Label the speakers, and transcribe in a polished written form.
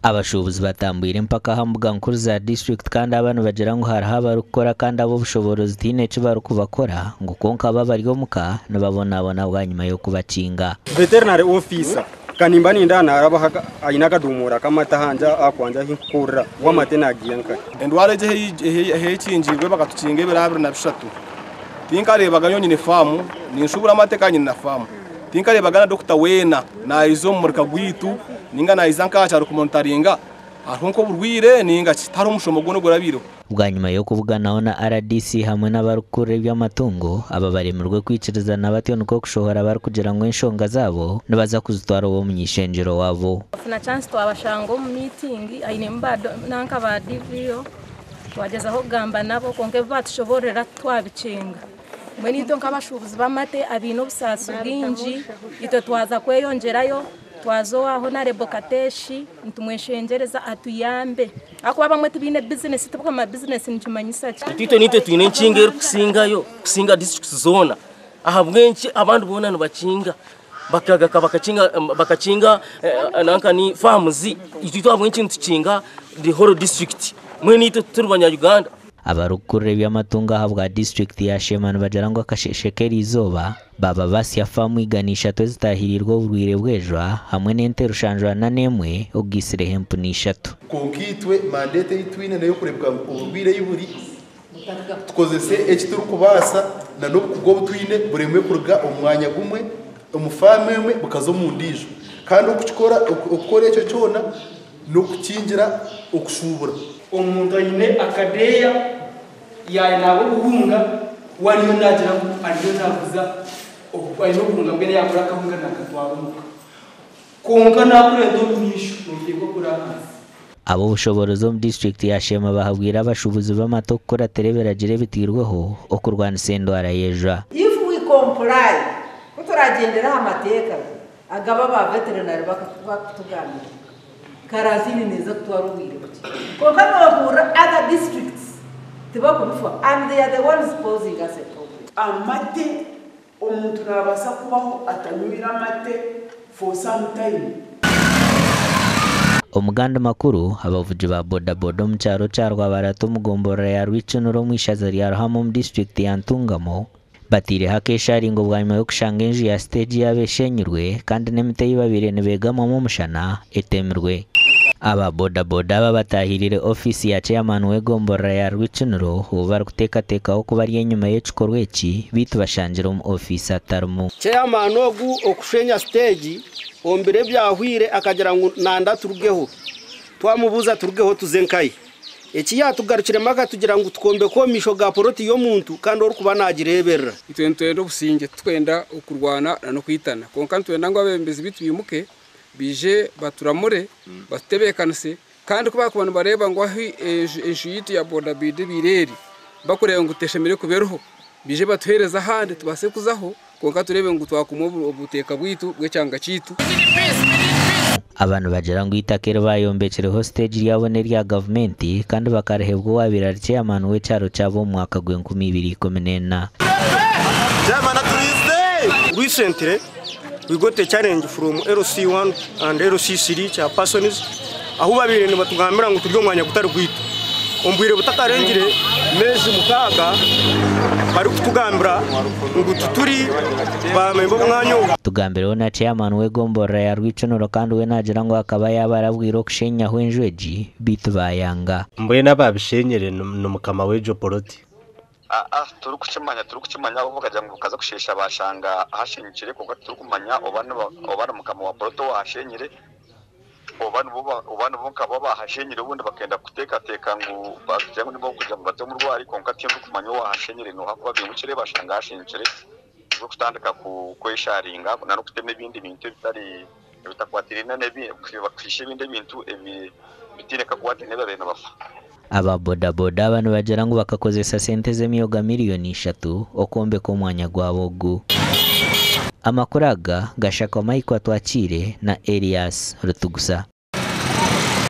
Speaker 1: Abashuubuzi batambwire empaka aha mbuga nkuru za disiturikiti kandi aba nibagira ngu hariho abarikukora kandi ab'obushoboorozi tihaine eki barikubakora ngu kwonka bo abari omuka nibabonabona bwanyima y'okubakinga.
Speaker 2: Veterinary officer ka nimba ninda narabaho aine akadomora k'amata ahangye aha kwangye ahu nkukurira w'amate nagiiha nkahi.
Speaker 3: Endwara egi ahu ekingirwe bakatukinga ebiro 23 tinkareebaga nyowe nyine faamu ninshubura amate kandi nyine na faamu tinkareebaga na dokita weena naija omu murika gwaitu ninga naija nk'aha kyaro kumonitaringa hariho nk'oburwaire ninga ki tihariho omushomo gwona ogurabaireho.
Speaker 1: Bwanyima y'okubuganaho na rdc hamwe n'abarikukurira eby'amatungo, aba baremirwe kwikirizana batyo nikwo kushohora barikugira ngu enshonga zaabo nibaza kuzitwara ow'omuny'ishengyero waabo.
Speaker 4: Twafuna chance twabashanga omu meeting ainemu ba nanka ba DVO twagyezaho kugamba nabo kwonka ebi batushobororera titwabikinga. Mbwenu itwe nk'abashuubuzi b'amate abaine obusaasi bwingi itwe twaza kweyongyerayo twaza owa Honarebo Kateshi nitumweshengyereza atuyambe ahakuba abamwe tibaine bizinesi tibakama bizinesi nikimanyisa ki?
Speaker 5: Itwe nitwe twine enkinga erikusingayo kusinga disiturikiti zoona. Ahabw'enki abandi boona nibakinga bakakinga nankani faamuzi itwe ahabw'enki nitukinga the whole district? Mbwenu itwe tituri banya-Uganda?
Speaker 1: Abarikukurira eby'amatungo ahabwa disiturikiti ya Sheema nibagira ngu akasheeshe k'eriizooba baaba basya faamu 300 ezitaahiriirwe oburwaire bw'ejwa hamwe n'ente 71 ogaisireho empunu ishatu.
Speaker 6: Kwonka itwe mandate ei twine n'ey'okureebeka ngu oburwaire ei buri tukozese eki turikubaasa na n'obukugu obu twine buremwe kuruga omu mwanya gumwe omu faamu emwe bukaza omu ndiijo. Kandi okukikora okukora ekyo kyona n'okukingira okushuubura.
Speaker 7: Omuntu aine akadeeya yaanaaba obuhunga, we ariyo naagira ngu ariyo naaguza aine obuhunga mbwenu yaagura akahunga naakatwara omuka. Kwonka naakureeta omu maisho nooteekwa kuri ahansi.
Speaker 1: Ab'obushoboorozi omu disiturikiti ya Sheema bahabwire abashuubuzi b'amata okukuratira ebiragiro ebitairweho okurwanisa endwara y'ejwa.
Speaker 8: If we comply, ku turagyendere aha mateeka agaba ba veterinary bakutugambira, karantini neeza kutwara obwire bukye. Kwonka nohurira other districts tibakubifaho and they are the ones causing us a problem.
Speaker 9: Amate, omuntu nabaasa kubaho atanywire amate for some time.
Speaker 1: Omu gandi makuru, abavugi ba boda boda omu kyaro kya Rwabarata omu gomborora ya Rwikinura omu ishaza rya Ruhama omu disiturikiti ya Ntungamo bateireho akesharingo bwanyima y'okushanga enju ya siteegi yaabo eshenyirwe kandi n'emiti ei babaire nibeegamwamu omushana etemirwe. Aba boda boda aba bataahiriire ofiisi ya chairman w'egomborora ya Rwikinuro obu barikuteekateekaho kuba ari enyima y'ekikorwa eki beitu bashangire omu ofiisi atarimu.
Speaker 10: Chairman ogu okushenya siteegi omu biro ebyahweire akagira ngu nanda turugeho. Twamubuuza turugeho tuze nkahi? Eki yaatugarukiremu akatugira ngu tukombeke omu maisho ga poloti y'omuntu kandi orikuba naagireeberera.
Speaker 11: Itwe nitwenda obusingye, titwenda okurwana n'okwitana. Kwonka nitwenda ngu abeebembezi baitu baimuke baije baturamure, batutebeekanise kandi ku baakuba nibareeba ngu ahu enju yaitu ya bodaboda ebaire eri bakureeba ngu teshemereire kuba eriho, baije batuheereze ahandi tubaase kuzaho kwonka tureebe ngu twakuma obuteeka bwaitu bw'ekyanga kyaitu.
Speaker 1: Aba nibagira ngu eitaka eri baayombekireho siteegi ryabo n'erya gavumenti kandi bakariheebwa owaabaire ari chairman w'ekyaro kyabo omu mwaka gw'enkumi ibiri ikumi n'ena.
Speaker 2: Recently, we got a challenge from LC1 and LC3 chairpersons ahu babaire nibatugambira ngu turi omu mwanya gutari gwaitu. Omu bwire butakarengire meezi 6 barikutugambira ngu tituri baamemba b'omwanya ogu.
Speaker 1: Tugambireho na chairman w'egomborora ya Rwikinuro kandi we naagira ngu akaba yaaba arabwire okushenyaho enju egi beitu baayanga.
Speaker 12: Mbwenu abaabishenyire ni mukama w'egyo poloti.
Speaker 13: Aa turikukimanya turikukimanya bo bakagira ngu bakaza kusheesha bashanga hashenyukire kwonka titurikumanya oba oba ni mukama wa poloti owahashenyire oba nibo oba nibo nkabo abahashenyire obundi bakenda kuteekateeka ngu bakugira ngu nibo kugira ngu bate omu rwari kwonka tindikumanya owahashenyire nooha kuba baimukire bashanga hashenyukire nikwo kutandika kwesharinga n'okutema ebindi bintu ebitari ebitakwatiraine n'ebi kushiisha ebindi ebintu ebi bitaine kakwate n'ebi babaire nibafa.
Speaker 1: Aba boda boda aba nibagira ngu bakakozesa sente z'emyoga miriyoni ishatu okwombeka omwanya gwabo ogu. Amakuru aga gashakwa Mike Atwakiire na Elias Rutugusa.